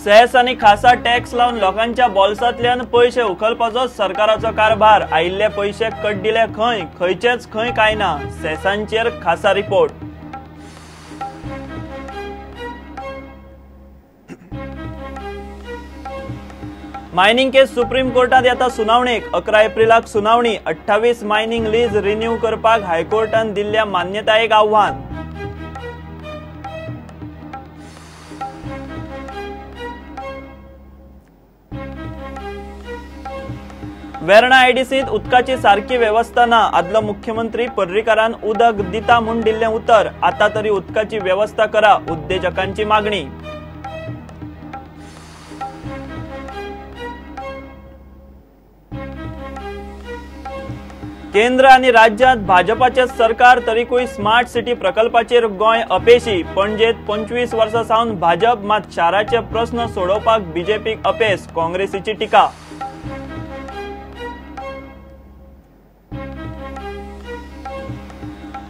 Cess आनी खासा tax लावन लोकांच्या बोल्सांतल्यान पयशे उखलपाचो सरकाराचो कारभार. आयिल्ले पयशे कड्डिले खंय, खंयचेच खंय काय ना. सेसांचेर खासा रिपोर्ट. मायनिंग केस सुप्रीम कोर्टात येता सुनावणेक. 11 एप्रिलाक सुनावणी. 28 मायनिंग लीज रिन्यू करपाक हायकोर्टान दिल्ल्या मान्यतायेक आव्हान. वेर्णा आयडीसीत उदकाची सारकी वेवस्था ना. आदलो मुख्यमंत्री पर्रीकारान उदक दिता म्हूण दिल्लें उतर, आता तरी उदकाची वेवस्था करा, उद्देजकांची मागणी. केंद्र आनी राज्यांत भाजपाचे सरकार तरीकूय स्मार्ट सिटी प्रकल्पाचेर गोंय अपेशी. पणजेत 25 वर्सां सावन भाजप, मात शाराचे प्रस्न सोडोवपाक बीजेपीक अपेस, काँग्रेसीची टिका.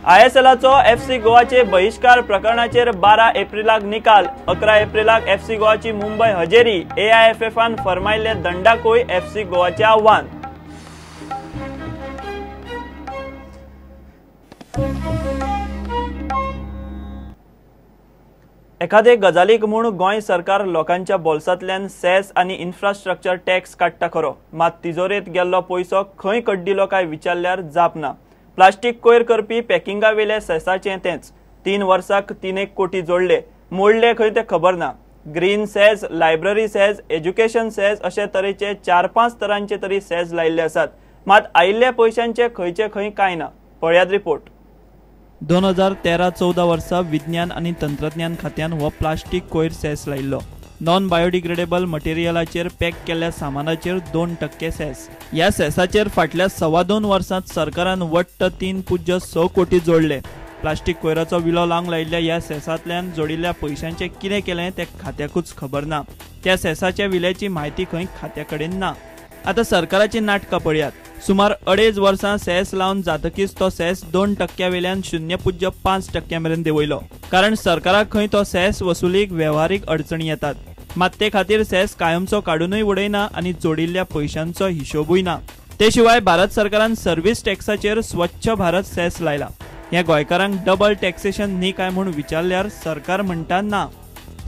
आयएसएलाचो एफसी गोवाचे बहिष्कार प्रकरणाचेर 12 एप्रिलाक निकाल. 11 एप्रिलाक एफसी गोवाची मुंबय हजेरी. एआयएफएफान फरमायिल्ले दंडाकूय एफसी गोवाचे आव्हान. एखादे गजालीक म्हूण गोंय सरकार लोकांच्या बोल्सांतल्यान सेस आनी इन्फ्रास्ट्रक्चर टॅक्स काडटा खरो, मात तिजोरेंत गेल्लो पयसो खंय कड्डिलो काय विचारल्यार जाप ना. प्लास्टीक कोयर करपी पॅकिंगावेले सेसाचें तेंच. 3 वर्साक 3 कोटी जोडले, मोडले खंय ते खबर ना. Green cess, library cess, education cess अशे तरेचे 4-5 तरांचे तरी सेस लायिल्ले आसात, मात आयिल्ल्या पयशांचे खंयचे खंय काय ना. पळयात रिपोर्ट. 2013-14 वर्सा विज्ञान आनी तंत्रज्ञान खात्यान हो प्लास्टीक कोयर सेस लायिल्लो. नॉन बायोडिग्रेडेबल मटेरियलाचेर पॅक केल्ल्या सामानाचेर 2% सेस. ह्या सेसाचेर फाटल्या 2.25 वर्सांत सरकारान वट्ट 3.6 कोटी जोडले. प्लास्टीक कोयराचो विलो लावंक लायिल्ल्या ह्या सेसांतल्यान जोडिल्ल्या पयशांचें कितें केलें तें खात्याकूच खबर ना. त्या सेसाच्या विल्याची म्हायती खंय खात्या कडेन ना. आतां सरकाराची नाटकां पळयात. सुमार 2.5 वर्सां सेस लावन जातकीच तो सेस 2% वेल्यान 0.5% मेरेन देंवयलो. कारण सरकाराक खंय तो सेस वसुलीक वेव्हारीक अडचणी येतात. मात ते खातीर सेस कायमचो काडूनय उडयना आनी जोडिल्ल्या पयशांचो हिशोबूय ना. ते शिवाय भारत सरकारान सर्वीस टॅक्साचेर स्वच्छ भारत सेस लायला. ह्या गोंयकारांक डबल टॅक्सेशन न्ही काय म्हूण विचारल्यार सरकार म्हणटा ना.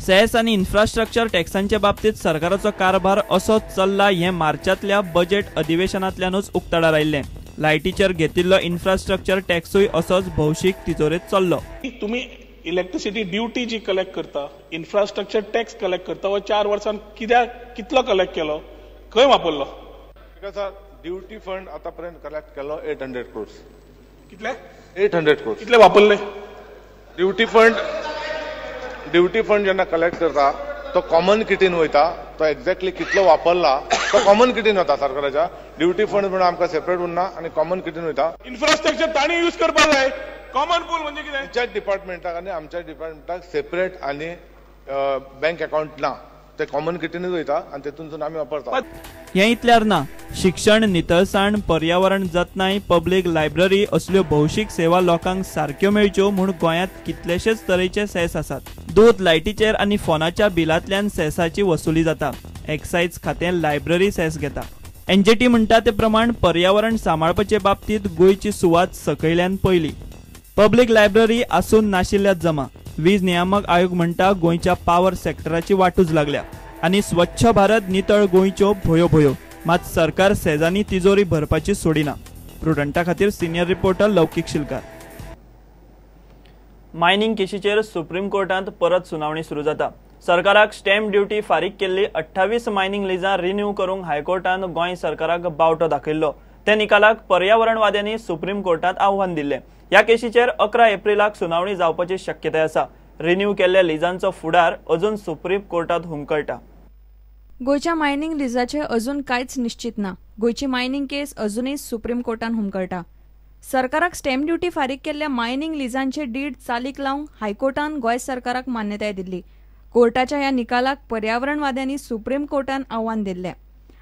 सेस आनी इन्फ्रास्ट्रक्चर टॅक्सांचे बाबतीत सरकाराचो कारभार असोच चल्ला हें मार्चांतल्या बजेट अधिवेशनांतल्यानूच उक्ताडार आयिल्लें. लायटीचेर घेतिल्लो इन्फ्रास्ट्रक्चर टॅक्सूय असोच भौशीक तिजोरेंत चल्लो. तुमी इलेक्ट्रिसिटी ड्युटी जी कलेक्ट करता, इन्फ्रास्ट्रक्चर टॅक्स कलेक्ट करता, हो 4 वर्सांत कित्याक कितलो कलेक्ट केलो, खंय वापरलो? ड्युटी फंड आतापर्यंत कलेक्ट केलो 800 क्रोर्स. कितले? 800 क्रोर्स. कितले वापरले? ड्युटी फंड जेन्ना कलेक्ट करता तो कॉमन किटीन वयता, तो एक्झॅक्टली कितलो वापरला तो कॉमन किटीन वता. सरकाराच्या ड्युटी फंड म्हणून आमकां सेपरेट उरना आनी कॉमन किटीन वयता. इन्फ्रास्ट्रक्चर तांणी यूज करपाक जाय. कॉमन पूल म्हणजे कितें? आमच्या डिपार्टमेंटाक आनी आमच्या डिपार्टमेंटाक सेपरेट आनी बँक अकाउंट ना, ते कॉमन किटीनूच वयता आनी तेतूनसून आमी वापरता. हें इतल्यार ना. शिक्षण, नितळसाण, पर्यावरण जतनाय, पब्लीक लायब्ररी असल्यो भौशीक सेवा लोकांक सारक्यो मेळच्यो म्हूण गोंयांत कितलेशेच तरेचे सेस आसात. दूद, लायटीचेर आनी फोनाच्या बिलांतल्यान सेसाची वसुली जाता. एक्सायज खातें लायब्ररी सेस घेता. एनजीटी म्हणटा ते प्रमाण पर्यावरण सांबाळपाचे बाबतींत गोंयची सुवात सकयल्यान पयली. पब्लीक लायब्ररी आसून नाशिल्ल्या जमा. वीज नियामक आयोग म्हणटा गोंयच्या पावर सेक्टराची वाटूच लागल्या आनी स्वच्छ भारत नितळ गोंयच्यो भोयो भोयो. मात सरकार सेजांनी तिजोरी भरपाची सोडिना. प्रुडंटा खातीर senior reporter Laukik Shilkar. Mining केशीचेर सुप्रीम कोर्टांत परत सुनावणी सुरू जाता. सरकाराक स्टॅम्प ड्युटी फारीक केल्ली 28 मायनिंग लिजां रिन्यू करूंक हायकोर्टान गोंय सरकाराक बावटो दाखयल्लो. त्या निकालाक पर्यावरणवाद्यांनी सुप्रीम कोर्टांत आव्हान दिल्लें. ह्या केशीचेर 11 एप्रिलाक सुनावणी जावपाची शक्यताय आसा. रिन्यू केल्ल्या लिजांचो फुडार अजून सुप्रीम कोर्टांत हुमकळटा. गोंयच्या मायनिंग लिजाचें अजून कांयच निश्चित ना. गोंयची मायनिंग केस अजूनय सुप्रीम कोर्टान हुमकळटा. सरकाराक स्टॅम्प ड्युटी फारीक केल्ल्या मायनिंग लिजांचे did चालीक लावंक हायकोर्टान गोंय सरकाराक मान्यताय दिल्ली. कोर्टाच्या ह्या निकालाक पर्यावरणवाद्यांनी सुप्रीम कोर्टान आव्हान दिल्लें.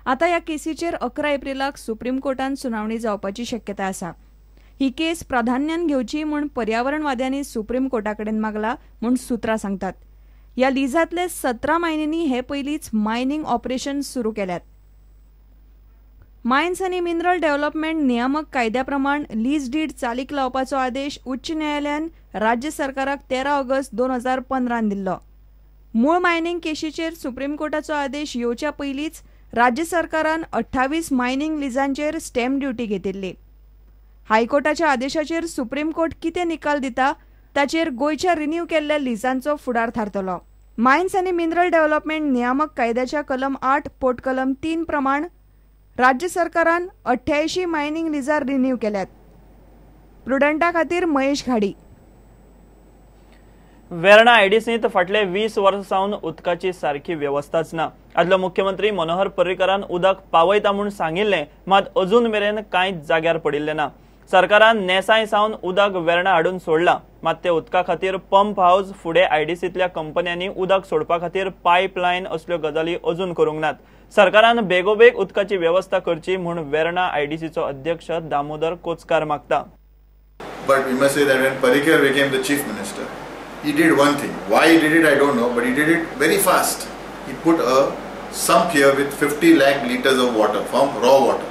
आतां ह्या केसीचेर 11 एप्रिलाक सुप्रीम कोर्टान सुनावणी जावपाची शक्यताय आसा. ही केस प्राधान्यान घेवची म्हूण पर्यावरणवाद्यांनी सुप्रीम कोर्टा कडेन मागला म्हूण सुत्रां सांगतात. ह्या लिजांतले 17 मायनींनी हे पयलींच मायनींग ऑपरेशन सुरू केल्यात. मायन्स आनी मिनरल डेव्हलपमेंट नियामक कायद्या प्रमाण लीज did चालीक लावपाचो आदेश उच्च न्यायालयान राज्य सरकाराक 13 ऑगस्ट 2015 दिल्लो. मूळ मायनींग केशीचेर सुप्रीम कोर्टाचो आदेश येवच्या पयलींच राज्य सरकारान 28 मायनींग लिजांचेर स्टॅम्प ड्युटी घेतिल्ली. हायकोर्टाच्या आदेशाचेर सुप्रीम कोर्ट कितें निकाल दिता ताचेर गोंयच्या रिन्यू केल्ल्या लिजांचो फुडार थारतलो. मायन्स आनी मिनरल डेव्हलपमेंट नियामक कायद्याच्या कलम 8 पोटकलम 3 प्रमाण राज्य सरकारान 88 मायनींग लिजार रिन्यू केल्यात. प्रुडंटा खातीर महेश घाडी. वेर्णा आयडीसींत फाटले 20 वर्सां सावन उदकाची सारकी वेवस्थाच ना. आदलो मुख्यमंत्री मनोहर पर्रीकरान उदक पावयता म्हूण सांगिल्लें, मात अजून मेरेन कांयच जाग्यार पडिल्लें ना. सरकारान नेसाय सावन उदक वेर्णा हाडून सोडलां, मात ते उदका खातीर पंप हावज फुडें आयडीसींतल्या कंपन्यांनी उदक सोडपा खातीर पायपलायन असल्यो गजाली अजून करूंक नात. सरकारान बेगोबेग उदकाची वेवस्था करची म्हूण वेर्णा आयडीसीचो अध्यक्ष दामोदर कोचकार मागता. But we must say that when Parrikar became the chief minister, he did one thing. Why he did it, I don't know, but he did it very fast. He put a sump here with 50 lakh liters of water, from raw water.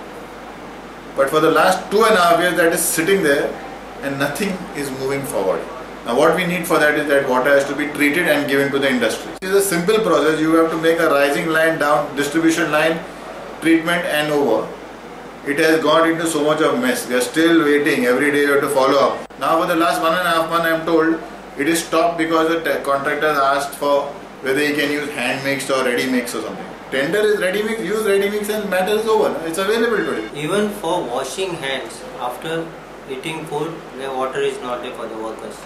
But for the last 2.5 years, that is sitting there and nothing is moving forward. Now what we need for that is that water has to be treated and given to the industry. It is a simple process. You have to make a rising line down, distribution line, treatment and over. It has got into so much of mess. We are still waiting. Every day we have to follow up. Now for the last 1.5 months, I am told it is stopped because the contractors asked for whether he can use hand mixed or ready mix or something. Tender is ready mix, use ready mix and matter is over. It's available today. Even for washing hands after eating food, the water is not there for the workers.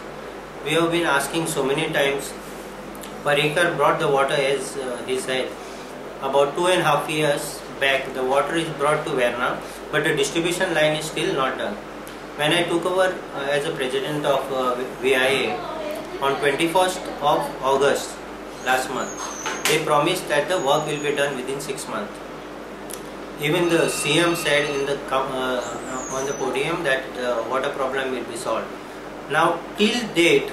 We have been asking so many times. Parrikar brought the water, as he said, about 2.5 years back. The water is brought to Verna, but the distribution line is still not done. When I took over as a president of VIA on 21st of August last month, they promised that the work will be done within 6 months. Even the CM said in the on the podium that the water problem will be solved. Now till date,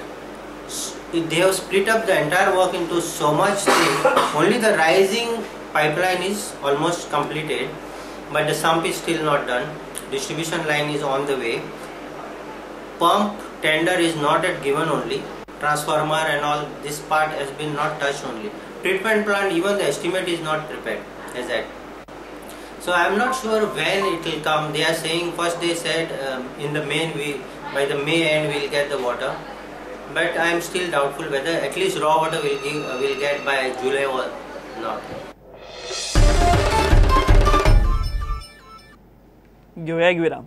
they have split up the entire work into so much thing. Only the rising pipeline is almost completed, but the sump is still not done. Distribution line is on the way. Pump tender is not yet given only. Transformer and all this part has been not touched only. Treatment plant, even the estimate is not prepared as that. So I am not sure when it will come. They are saying, first they said in the May, by the May end we will get the water, but I am still doubtful whether at least raw water will get by July or not. घेऊया एक विराम.